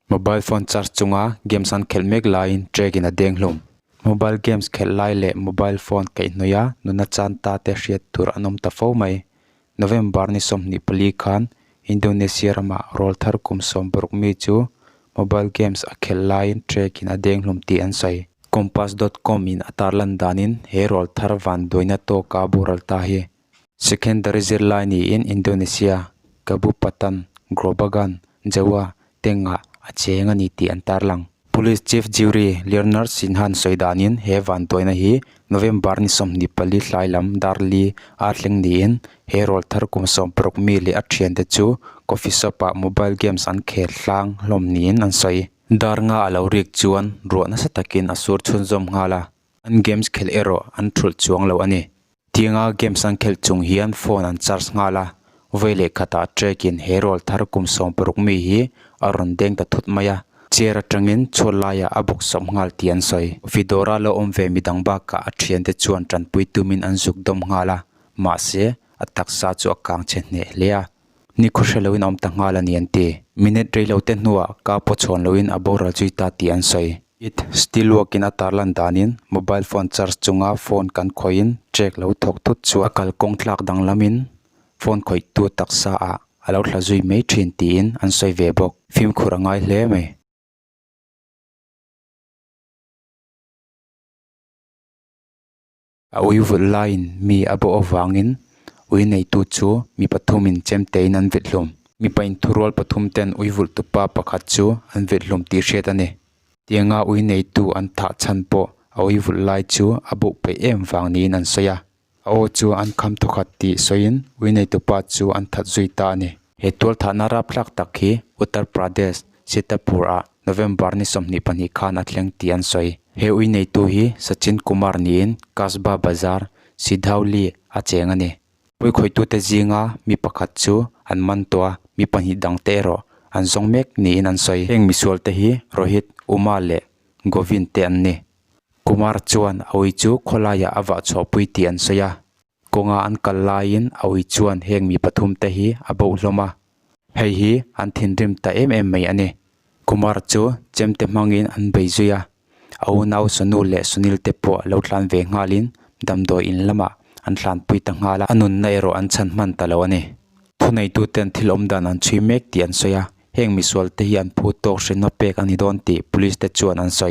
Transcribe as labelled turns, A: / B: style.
A: Mobile phone charge chunga games an khelh mek laiin track in a deng hlawm. Mobile games khelh lai leh mobile phone kaihhnawih a nuna chan ta te hriat tur an awm ta fo mai. November ni 24 khan Indonesia ramah rawlthar kum 60 mi chu mobile games a khelh laiin track in a deng hlawm tih an sawi. Kompas dot com in a tarlan danin he rawlthar vanduaina tawka boral ta hi Secondary zirlai niin Indonesia, Kabupaten Grobogan, Jawa, Tengah a cheng a ni tih an tarlang. Police Chief Jury Leonard Sinhan sawi danin he vantuaina hi November ni 24 hlai lam Darli a thleng niin he rawl thar kum 60 mi leh a thiante chu coffee shop ah mobile games an khel hlang hlawm niin an sawi. Dar nga a lo rik chuan ruah nasa takin a sur chhunzawm nghal a, an games khelh erawh an thulh chuang lo a ni. Tianga games an khelh chung hian phone an charge nghal a, vawi leh khatah track in he rawl thar kum 60 mi hi a rawn deng ta thut mai a, chair atangin chhuat laiah a bawk sawm nghal tih an sawi. Vidora lo awm ve midang bakah a thiante chuan tanpui tumin an zuk dawm nghal a, mahse a taksa chu a kang chhe hneh hle a, ni khaw hre loin a awm ta nghal a ni an ti. Minute rei lo te hnuah ka pawh chhawn loin a boral zui ta tih an sawi. It still work in a tarlan danin mobile phone charge chunga phone kan khawihin check lo thawk thut chu a kalkawng thlak danglamin phone khawihtu taksa ah a lo thla zui mai thin tiin an sawi ve bawk. Fimkhur a ngai hle mai. A ui vulh laiin mi a bawh avangin ui neitu chu mi pathumin chemtein an vilh hlawm. Mipa inthurual pathum ten ui vulh tupa pakhat chu an vilh hlawm tih hriat a ni. Tianga ui neitu an thah chhan pawh a ui vulh lai chu a bawh peih em vang niin an sawi a. A aw chu an kham thawkhat tih sawiin ui neitupa chu an that zui ta a ni. He tualthahna rapthlak tak hi Uttar Pradesh, Sitapur ah November ni 22 khan a thleng tih an sawi. He ui neitu hi Sachin Kumar niin Kasba Bazar, Sidhauli a cheng a ni. Puikhawitute zinga mi pakhat chu an man tawh a, mi pahnih dangte erawh an zawng mek niin an sawi. Heng misualte hi Rohit, Uma leh Govind te an ni. Kumar chuan a ui chu khawlaiah a vah chhuahpui tih an sawi a. Kawnga an kal laiin a ui chuan heng mi pathum te hi a boh hlawm a, hei hi an thinrim ta em em mai a ni. Kumar chu chemte hmangin an bei zui a, a unau Sonu leh Sunil te pawh lo tlan ve nghalin damdawi in lamah an hlanpui ta nghal a, a nunna erawh an chhan hman ta lo a ni. Thuneituten thil awm dan an chhui mek tih an sawi a, heng misual te hi an phu tawk hrinna pek a ni dawn tih police te chuan an sawi.